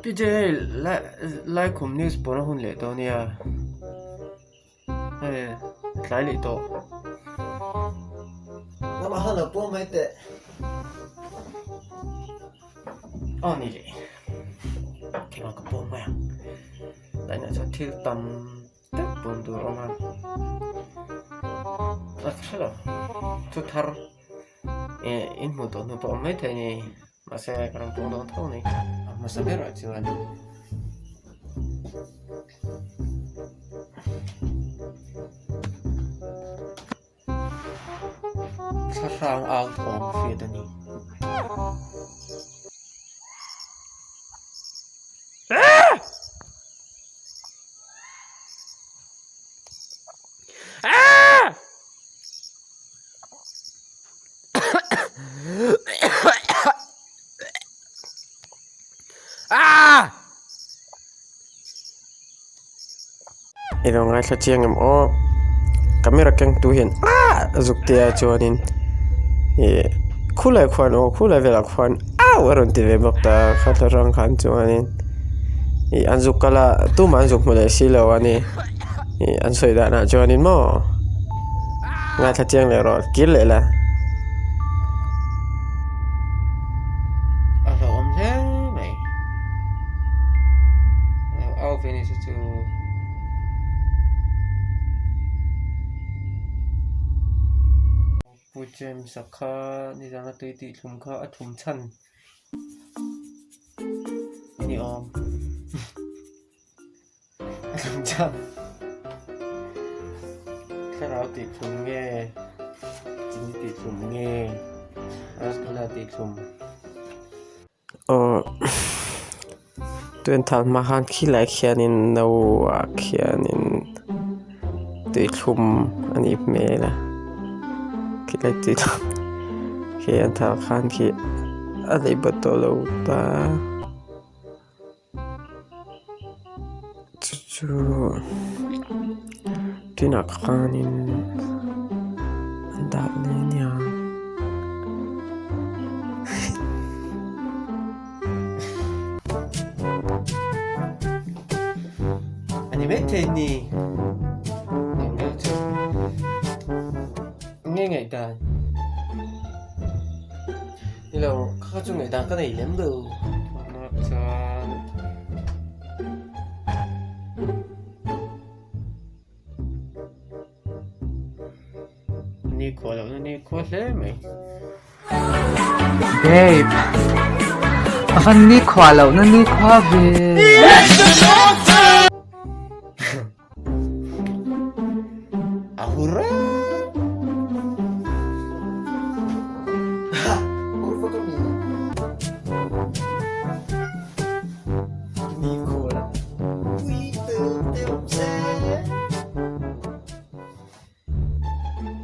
PJ hei Laikhum news pawn a hun leh dawn nia hei tlai leh tawh. Lamah khan lo pawm mai teh. Aw ni leh keimah ka pawm mai ang tah chuan thil tam deuh pawm tur a awm a a hre lo thu thar eh in hmuh tawh hnu pawh a awm maithei a ni mahse ka rawn pawng dawn tho a ni a hmasa berah chuan. Thlahrang au thawm hriat a ni. I lo ngaithla chiang em aw camera keng tu hian aah a zuk tia chuanin ih khulai khuan aw khulai velah khuan au a rawn ti ve bawk ta kha thla rang khan chuanin ih an zuk kal a tumah an zuk hmu leh si lo a ni ih an sawi danah chuanin maw ngaithla chiang leh rawh kir leh la. A hlauhawm hle mai au ve ni se chu Pu James-a kha nizana tui tih thlum kha a thum chhan ni awm a thum chhan thlarau tih thlum nge chini tih thlum nge rasgulla tih thlum. Aw tuanthal hma khan khilai khianin no ah khianin tuithlum a nih hmel a khilai tuithlum khi an thar khan khi a lei bat tawh lo ta chu chu tunah khanin an dah leh ania. A ni maithei ni eng deuh chu nge ngaihdan ni lo kha chu ngaihdan ka nei lem lo tunah chuan Ni khua lohna ni khua hle mai. Babe, a van ni khua lohna ni khua ve. A hur reng.